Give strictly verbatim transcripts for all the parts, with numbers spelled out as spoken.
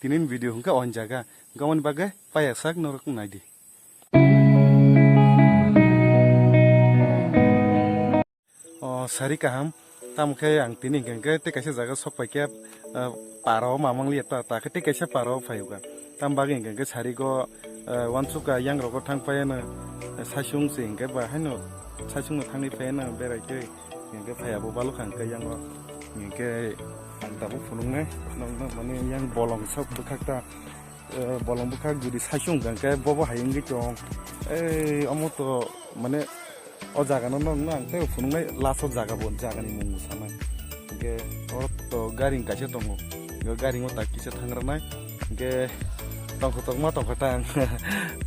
Tini video hwnkhe o jaga, hwnkhe aboni bagwi paiyasak norok naidi. O sari kaham, tamo khe ang tini hwnkhe hwnkhe tei kaisa jaga sok paikhe, ah, paro mamang liya ta, ta khe tei kaisa paro phaiyoga. Tam bagwi hwnkhe hwnkhe sari go, ah, uansukha yang rogo thang paiano, ah, saichung se hwnkhe ba haino saichung no thangwi paiano berai khe hwnkhe phaiya bo balokha hwnkhe yango hwnkhe ang tabuk phunuknai nokno mane yang bolong sok bwkhak ta. Eh, bolong bwkhak jodi saichung hwnkha hwnkhe bobo hai wngwi tong. Ei, omo to, mane, o jaga no nokno ang tei phunuknai last o jaga bo, jaga ni mung bo sanai. Hwnkhe o to gari kaisa tongo. O gari o tak kisa thang rwnai. Hwnkhe tongkha tongma tongkha ta ang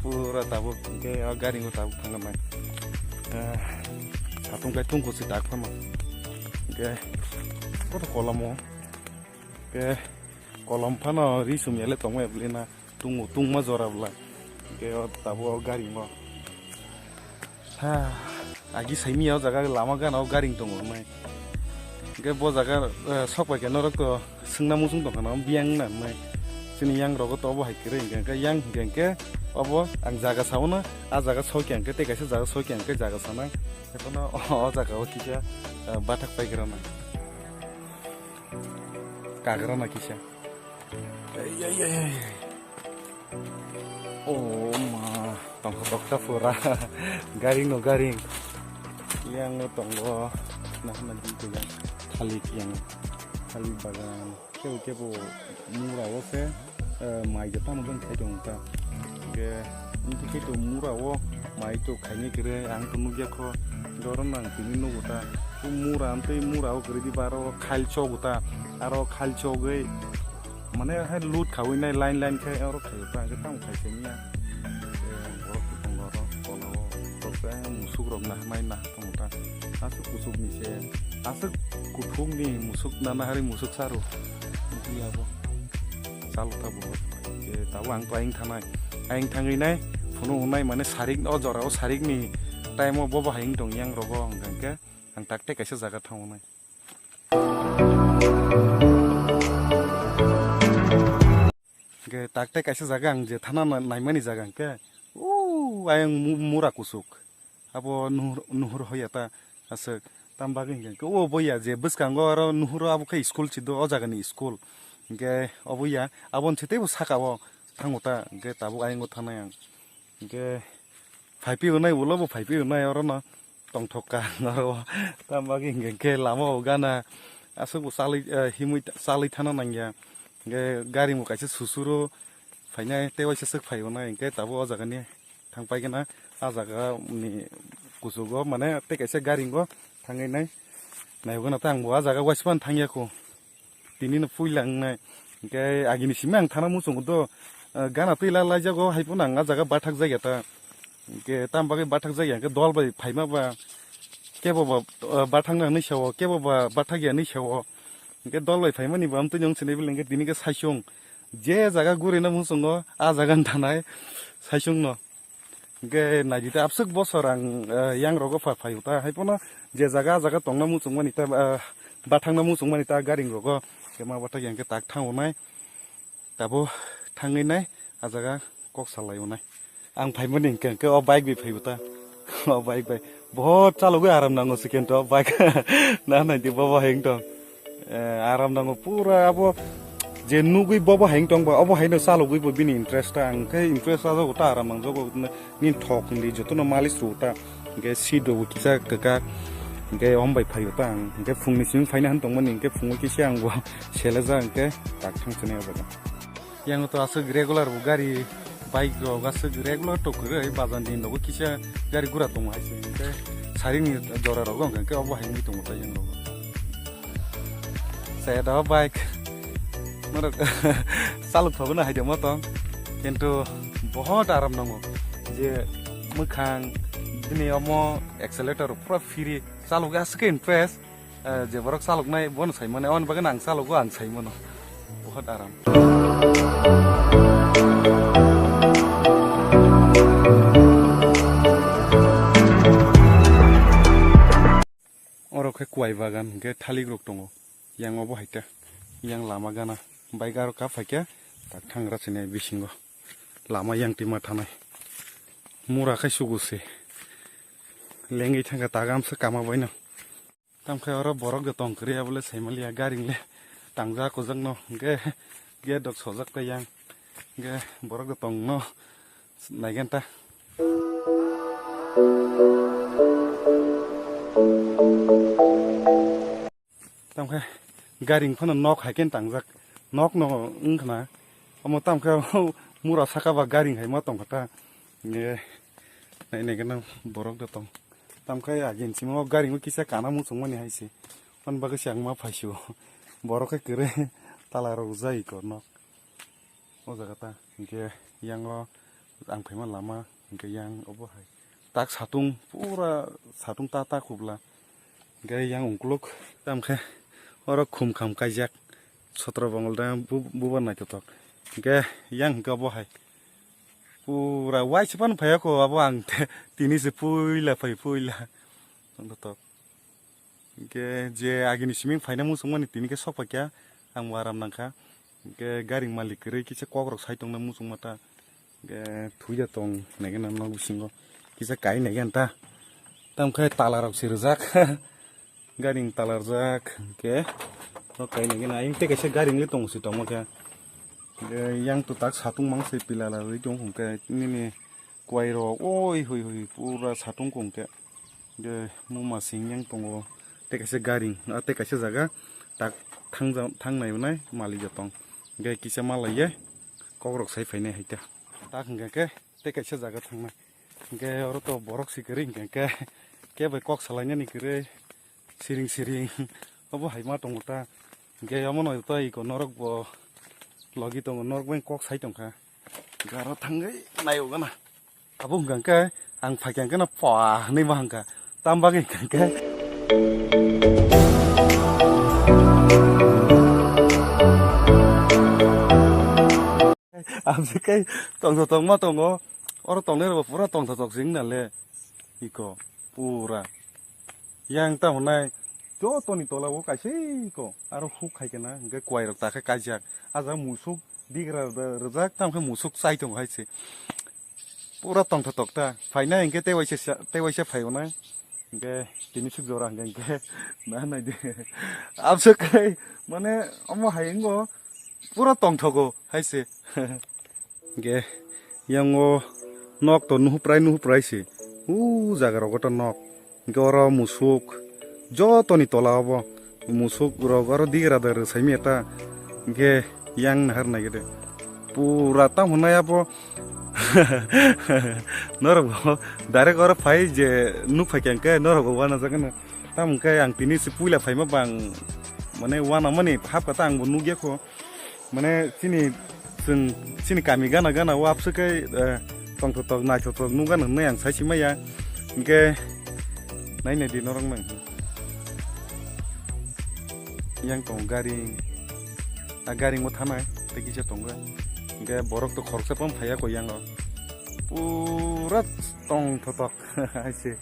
pura tabuk. Hwnkhe o gari o tabuk thang rwnai. Eh, satung kai tungkhu si tak phano. Hwnkhe koto kolom o. Hwnkhe kolom phano ri sumya le tongma ebli na tungo, tungma jora bwla. Hwnkhe o tabuk o gari mo. Ha, agi saimya o jaga lama gana o gari tongo nai. Hwnkhe bo jaga, eh, sok pai khe norok to swngna muchung tongkha na biyang na nai. Chini yang rogo to obo hai kwrwi hwnkhe, hwnkhe yang hwnkhe, hwnkhe obo ang jaga sao na, a jaga sokya hwnkhe tei kaisa jaga sokya hwnkhe jaga sanai. Haiphano o jaga o kisa, eh, bathak pai gra na. Kagra na kisa. Ei, ei, ei, ei. Oh ma, tongkha tokta pura. Garing no garing. Yang no tongo. Nah, nah, di yang. Thalik yang. Thalik bagan. Kebo kebo mura o se, eh, mai je tamo jang khai tong ta. Ke, wngkhe khe to mura o mai to khaini kre, ang to nukya kho, doron ang tini nugo ta. O mura amtwi mura o kwrwi di ba aro khail chogo ta, aro khail chogwi, mane hai lut khawi nai line line khe aro khaio ta, hwnkhe tamo khai se manya. Eh, borok to tongo aro tola o, tok khe musuk rok nahmai nah tongo ta. Aswk kuchuk ni se, aswk kuthuk ni musuk nana hari musuk saro. Wngkhe abo. Chalo ta bo. Ke tabo ang to ayang thanai. Ayang thangwi nai, phunu hwnai mane sarik, o jora o sarik ni time o bobo hai wng tong yang rogo hwnkha khe ang tak tei kaisa jaga thango nai. Hwnkhe tak tei kaisa jaga ang je thana na-, naimani jaga hwnkhe, o ayang mu-, mura kuchuk. Abo nuhur, nuhur hoya ta aswk. Tam bagwi hwnkhe o boya je bwskango aro nuhuro abo khe school chido, o jagani school. Hwnkhe obo ya, aboni se teibo saka o thango ta, hwnkhe tabuk ayang o thanai ang. Hwnkhe phaipi hwnai ulo bo phaipi hwnai orono tongthok ka aro. Tam bagwi hwnkhe lama o gana aswk bo chalwi, eh, himwi chalwi thana nangya. Hwnkhe gari bo kaisa susuro phainai tei waisa swk phai hwnai hwnkhe tabuk o jagani. Thang pai gana, ah jaga ni kuchugo, mane tei kaisa garing o thangwi nai. Naiwi gana ta ang bo ah jaga waisa phano thangya kho. Tini no puila wngnai. Hwnkhe agini simi ang thana muchungo do, ah, gana twi la laijago, hai phano ang ah jaga bathak jagya ta. Hwnkhe tam bagwi bathak jagya, hwnkhe dol bai phaima ba, kebo ba, ah, bathakna hinwi sao, kebo ba bathakya hinwi sao. Hwnkhe dol bai phaimani bo amtwi nung sinai bile hwnkhe tini khe saichung. Je jaga gurina muchungo, ah jaga ni thanai saichung no. Hwnkhe naidi ta, abswk bosor ang, eh, yang rogo pha-, phaio ta, hai phano je jaga, ah jaga tongna muchungmani ta, eh, bathakna muchungmani ta garing rogo, khe ma bathak yang khe tak thango nai, tabo thangwi nai, ah jaga kok salai o nai. Ang phaimani hwnkhe, hwnkhe o bike bai phaibo ta, o bike bai. Bohot chalogwi aram nango se kento bike. Na nai di bobo hai wng tong. Eh, aram nango pura abo je nugwi bobo hai wng tong ba, obo hai no chalogwi bo bini interest ta. Ang khe interest ta jogo ta aram nang jogo ni thok hindi joto no malis ru ta. Hwnkhe seat rok bo kisa kwkak. Hwnkhe om bai phaio ta ang. Hwnkhe phungni simi phaina han tongmani hwnkhe phungo kisa ang bo seleja hwnkhe tak thang sini obo. Yang to aswk regular bo gari, bike rok aswk regular tok kwrwi, bazar ni nogo kisa gari gura tongo hai se, hwnkhe saring ni jora rogo hwnkhe obo hai wngwi tongo tai yang rogo. Saya da bike, norok chalok thogo na hai de motong, kintu bohot aram nango, je mwkhang bini omo accelerator pura free, chalok aswk impress. Eh, je borok chaloknai bono sai mano, aboni bagwi ang chalogo, ang sai mano. Bohot aram. Oro khe kuai bagan hwnkhe thalik rok tongo. Yang obo hai khe, yang lama gana. Bike aro ka phai khe, Tak thangra sini bisingo lama yang tima thanai. Mura khai sugu se. Lengwi thangkha tagamsa kama baino. Tamkhe oro borok de tong kwrwi abole saimaliya garing le tangjak kujak no. Hwnkhe gate rok sojak ta yang. Hwnkhe borok de tong no naigen ta. Tamkhe garing phano nok hai khe tangjak. Nok no wngkhna. Omo tamkhe mura saka ba garing hai ma tongkha ta. Nge nai nai gana borok da tong. Tamkhe agin simo garing o kisa kana muchung mani hai se. Hon bagwi se ang ma phaisio. Borok khe kwrwi tala rok jai ko nok. O jaga ta, hwnkhe yang o ang phaima lama, hwnkhe yang obo hai. Tak satung, pura satung ta ta khubla. Hwnkhe yang ungkuluk, tamkhe oro khum kham kaijak, sotro bongol da bu-, bubar naithotok. Hwnkhe yang hwnkhe obo hai. Pura waisa phano phaiya kho, abo ang te-, tini se puila phai, puila. Tongthotok. Hwnkhe je agini simi phaina muchungmani tini khe sok paikha, ang bo aram nangkha. Hwnkhe garing malik kwrwi kisa kokrok sai tongna muchungma ta. Hwnkhe thuya tong naikhe na nok bisingo kisa kai naikhe ta. Tamkhe tala rok se rijak. Garing tala rijak hwnkhe nok kai naikhe na. Ayang tei kaisa garing le tong se tongma khe. Hwnkhe yang to tak satung mang se pila la rwi tong hwnkhe nini kwai rok oi hoi hoi pura satung kong khe. Hwnkhe muma sing yang tongo, tei kaisa garing, ah, tei kaisa jaga tak thangja-, thangnai hwnai malik ya tong. Hwnkhe kisa malaiya kokrok sai phainai hai ta. Tak hwnkhe khe tei kaisa jaga thangnai. Hwnkhe oro to borok si kwrwi hwnkhe khe, khe bai kok salainani kwrwi siring siring obo hai ma tongo ta. Hwnkhe omono to iko norok bo logi tongo, norok bai kok sai tongkha. Hwnkhe aro thangwi naio gana. Abo hwnkha khe ang phaikha hwnkhe no pwa hwnwi ma hwnkha. Tam bagwi hwnkha khe ang se kai tongthotok ma tongo. Oro tongnai rok pura tongthotok se wngna le. Iko pura yang ta hwnai jotoni tola o kaisa iko aro huk khai khe na hwnkhe kwai rok ta khe kaijak. A jaga musuk digra rijak, tamo khe musuk chai tongo hai se. Pura tongthotok ta. Phainai hwnkhe tei waisa sa-, tei waisa phai hwnai. Hwnkhe tini suk jora hwnkhe, hwnkhe na nai di. Abso khai mane omo hai wngo pura tongthogo hai se. Hwnkhe yang o nok to nuhuprai nuhuprai se. U jaga rogo ta nok. Hwnkhe oro musuk jotoni tola obo. Musuk rok oro digra da rwsai maya ta. Hwnkhe yang nahar nai gede. Pura tamo hwnai abo. Norok bo direct oro phai je nuk phai khe hwnkhe norok bo uanajak gana. Tamo hwnkhe ang tini se puila phaima bang mane uanamani hapkha ta ang bo nukya kho. Mane chini, chwng chini kami gana gana o abswk khe, eh, tongthotok naithotok nukgana hwnwi ang sai simaya. Hwnkhe nai nai di norok nang. Yang tongo garing. A garing bo thanai tei kisa tongo. Hwnkhe borok to khoroksa phan phaiya kho yang o. Pura tongthotok hai se.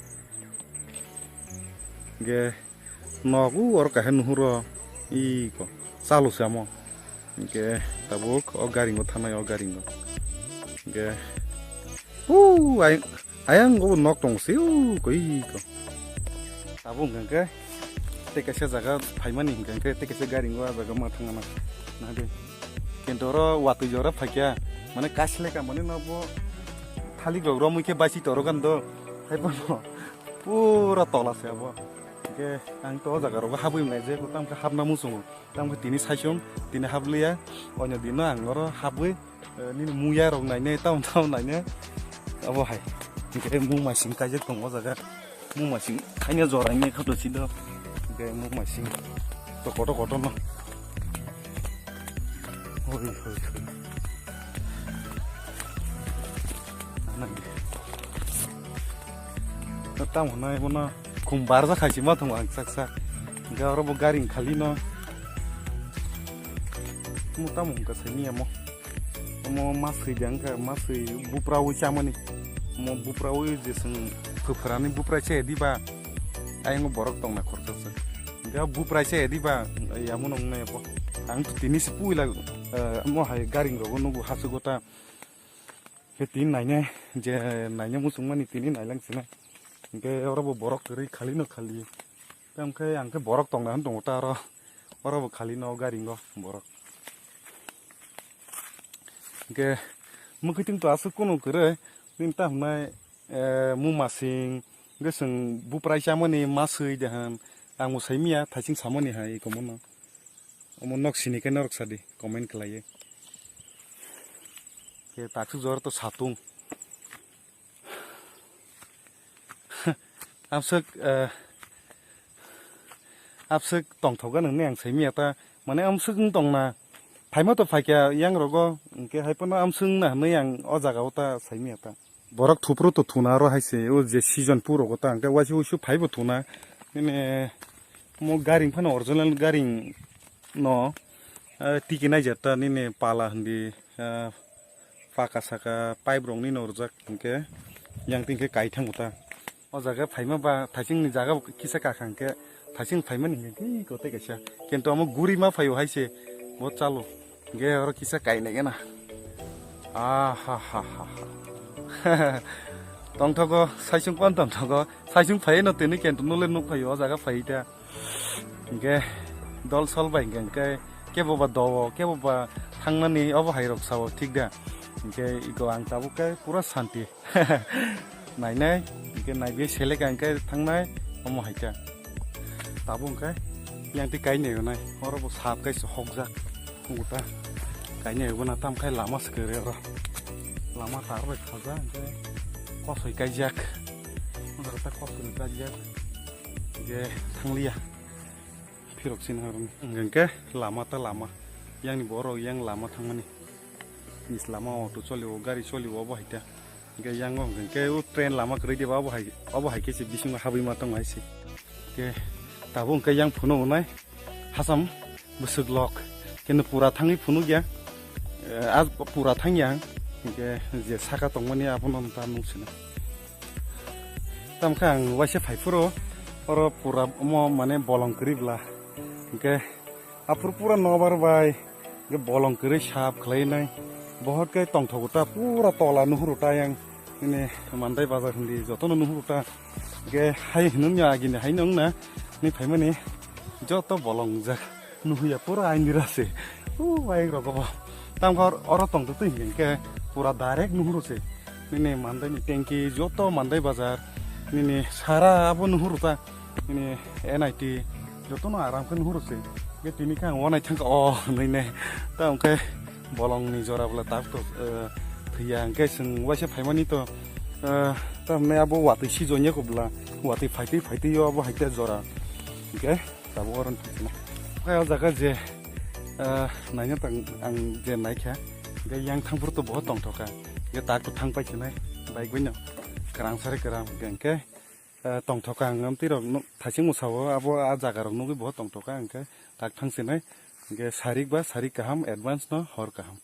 Hwnkhe nogo oro kaisa nuhuro iko chalo se amo. Hwnkhe tabuk o garingo thanai o garingo. Hwnkhe u ayang, ayang o nok tongo se u ko iko. Tabuk hwnkhe tei kaisa jaga phaimani hwnkhe tei kaisa garingo a jaga ma thangna nadi. Kintu oro watwi jora phaikya mane kaisa lekha mane nobo thalik rok romwi khe baisi torogan do. Haiphano pura tola se abo. Hwnkhe ang to o jaga rogo habwi mwnai je, tamo khe habna muchungo. Tamo khe tini saichung, tini habliya, onyo dino ang oro habwi, eh, nini muya rok nainai, tamo tamo nainai. Abo hai. Hwnkhe mung masing kaijak tongo o jaga. Mung masing khaina jora wngya kha to sido. Hwnkhe mung masing to kotor kotor no. Hoi, hoi, hoi. Ano di. Tamo hwnai bono khum barjak hai se ma tongo ang sak sak. Hwnkhe oro bo garing khali no. Mo tamo hwnkha saimanya mo. Omo maswi de wngkha, maswi buprawi chamani. Omo buprawi je chwng phwphrani buprai se diba. Ayang borok tongna khoroksa se. Hwnkhe buprai se diba, yamono wngnai abo. Ang tini se puila Eh, omo hai garing rogo nugo hasugo ta. Khe tini nainai, je naina muchungmani tini nailang sinai. Hingke oro bo borok kwrwi khali no khali. Tei hingke ang khe borok tongna hwn tongo ta oro. Oro bo khali no garing o borok. Hingke mwkhwtwng to aswk kunu kwrwi. Nini ta hwnai, eh, mumasing, hingke chwng buprai chamani maswi de hwn. Ang bo sai miya, thaising samani hai ikomo no. Omo nok sini khe norok sadi, comment khlaiwi. Khe taksuk jora to satung. Amswk, eh, amswk tongthogo nangni ang saimiya ta, mane amswk wng tongna. Phaima to phaikha yang rogo, hingke hai phano amswk wngna hinwi ang o jaga o ta saimiya ta. Borok thupro to thuna aro hai se, o je season puro go ta, hingke waisa wuisu phaibo thuna. Nini mo garing phano original garing no, eh, tiki naijak ta nini pala hindi, eh, paka saka pipe rok nini orjak hingke yang tingke kai thango ta. O jaga phaima ba thaising ni jaga bo kisa kakha hingke thaising phaimani hingke ki kote kaisa. Kintu amo guri ma phaio hai se bo chalo. Ge oro kisa kainai gana. Ah, ha, ha, ha, ha. Tongthogo, saisung kon tongthogo. Saisung phai no tini kento nule nuk phai o jaga phai ta. Ge dol sol bai ge ke kebo ba do, kebo ba thangnani obo hai rok sao thik da. Ge iko ang tabuk ke pura santi. Nainai, hingke naibe selek ang khe thangnai, omo hai khe. Tabuk hingke yang twi kainai rwnai, oro bo sap kaisa hokjak, guta kainai rwna tam khai lama swkang re oro. Lama tar bai khajak, hingke kosoi kaijak, oro ta kosoi kaijak, je thangliya. Phirok sini harung. Hingke lama ta lama. Yang ni borok yang lama thangmani. Nis lama auto choli o, gari choli o, obo hai ta. Hingke yang o hingke o train lama kwrwi diba obo hai, obo hai khe se bisingo habwi ma tong hai se. Hingke tabuk hingke yang phunuk nai. Hasam bwswk lok. Keno pura thangwi phunuk ya. Eh, a pura thang ya. Hingke je saka tongmani abono ta nuk sino. Tamkhe ang waisa phai phuru oro pura omo mane bolong kwrwi bla. Hingke aphuru pura nobar bai hingke bolong kwrwi sap khlai nai. Bohot khe tongthogo ta pura tola nuhuru ta yang nini Mandai bazar hindi jotono nuhuru ta. Hingke hai hinung ya agini hai nung na ni phaimani joto bolong jak. Nuhuya pura aini rase. U, bike rok obo. Tamkhe or-, oro tongtwtwi hinkhe pura direct nuhuru se. Nini Mandai ni tanki, joto Mandai bazar, nini sara abo nuhuru ta. Nini N I T, jotono aram khe nuhuru se. Ge tini khe ang wanai thangkha, o, nini. Tamkhe bolong ni jora bwla tak to, eh, thwiya. Hingkhe chwng waisa phaimani to, eh, tamni abo watwi sijonya ko bwla. Watwi phaitwi phaitwi yo abo haikhe jora. Hingkhe Tabuk oro tongthokna. Khe o jaga je, ah, naina tang ang je naikha, hingke yang thangphuru to bohot tongthokha. Hingke tak to thang paikhe nai, bike bai no kwrang sari kwrang hingke, ah, tongthokha ang amtwi rok nuk thaising bwsao abo a jaga rok nugwi bohot tongthokha hingke tak thang sinai. Hingke sarik ba sarik kaham advance no hor kaham.